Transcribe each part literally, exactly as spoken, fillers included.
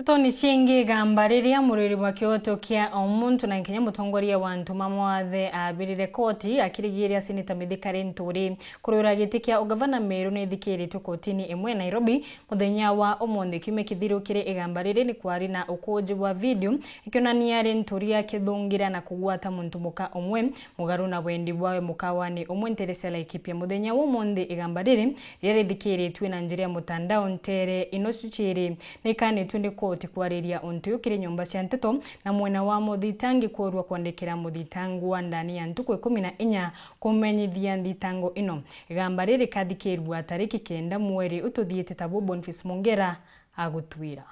Toni ciingi, igamba riria muriri wa kioto kia o muntu na nkinya mutongoria wa antu mamwathe abirire koti akirigiria Seneta Mithika Linturi kuriura giti kia ugavana Meru ni ithikiritwe kotini imwe Nairobi muthenya wa umunthi. Kiumia kithiru kiri igamba riri ni kwari na ukuuji bwa video ikionania Linturi akithungira na kugwata muntu muka umwe mugaru na wendi bwawe mukawani umwe ntere cia Laikipia. Muthenya wa umunthi igamba riri riria rithikiritwe na njira ya mutandao ntere ino ciiri nikanitwe ni koti kwariria untu uyu kiri nyomba cia nteto na mwena wa muthitangi kuurua kwandikira muthitangwa ndani ya ntuku ikumi na inya kumenyithia nthitango ino. Igamba riri rikathikirua tariki kenda mweri ututhiite, ta bu Boniface Mongera agutwira.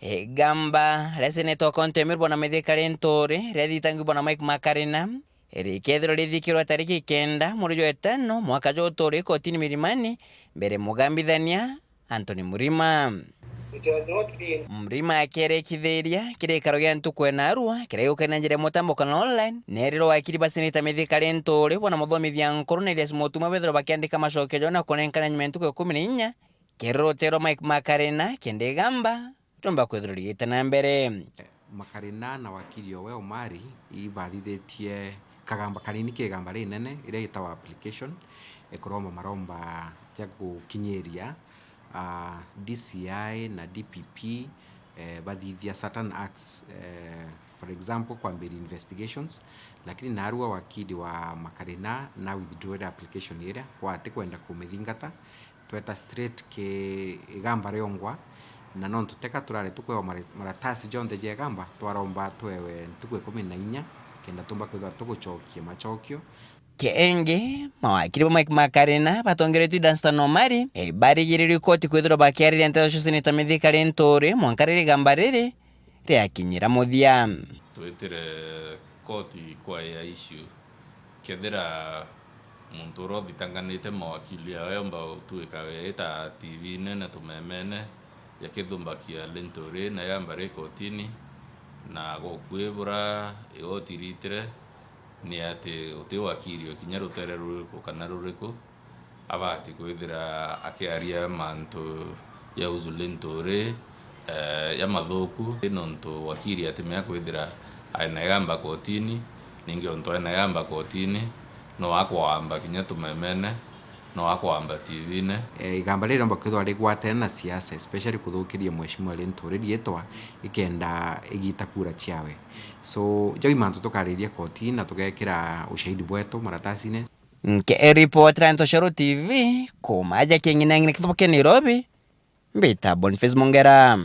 Igamba ria Seneta wa County ya Meru Bwana Mithika Linturi riathitangwi Bwana Mike Makarina rikethirwa rithikirwa tariki kenda mweri jwa itano mwaka juu turi kotini Milimani mbere mugambithania Anthony Murima. Murima akierekithiria kirikaro gia ntuku ena arua kiria giukania njira ya mutambo kana online, neriro wakiri ba Seneta Mithika Linturi Bwana Muthomithia Nkuru na Elias Mutuma bethirwa bakiandika macokio jao na kunenkana nyuma ya ntuku ikumi na inya kiri rutero Mike Makarina kenda igamba riumba kwithirwa rigite na mbere. Makarina na wakili owe Omari ibathithitie kagamba kanini ki igamba rinene iria gitawa application, ikuromba maromba ja gukinyiria, ah, D C I na D P P, eh, bathithia certain acts, eh, for example, kwambiria investigations, lakini narua wakili wa Makarina na withdrawire application iria kwa atikwenda kumithingata, tweta straight ki igamba riongwa, na nontu teka turari tukwewa mare-, maratasi jonthe ja igamba, twaromba twewe ntuku ikumi na inya kenda tumba kwithirwa tugucokia macokio. Kiingi, mawakiri ba Mike Makarina batongeretwe Dunstan Omari, eh, barigiririe koti kwithirwa bakiariria nteto cia Seneta Mithika Linturi mwanka riria igamba riri riakinyira muthia. Twitire koti kwa ya issue. Kethira muntu uria uthitanganite mawakili awe omba utuika weta T V nene tumemene, yakithumbakia Linturi na yamba ri kotini, na gukui bura igoti iritire, ni ati uti wakili o kinya rutere ruriku kana ruriku abati kwithira akiaria mantu ya uzu Linturi, eh, ya mathuku, nontu wakili atimea kwithira aina igamba kotini, ningi ontu aina igamba kotini, no akwamba kinya tumemene, no akwamba T V-ne. Eh, igamba riri riomba kwithirwa rigwatene na siasa, especially kuthukiria Mheshimiwa Linturi riitwa, ikenda igita kura ciawe. So, jau i mantu tukariria kotini na tugekira ushahidi bwetu maratasine. Nkiripotera Ntoshoro T V, kuuma aja King'inang'ina kithumo kia Nairobi, mbita Boniface Mongera.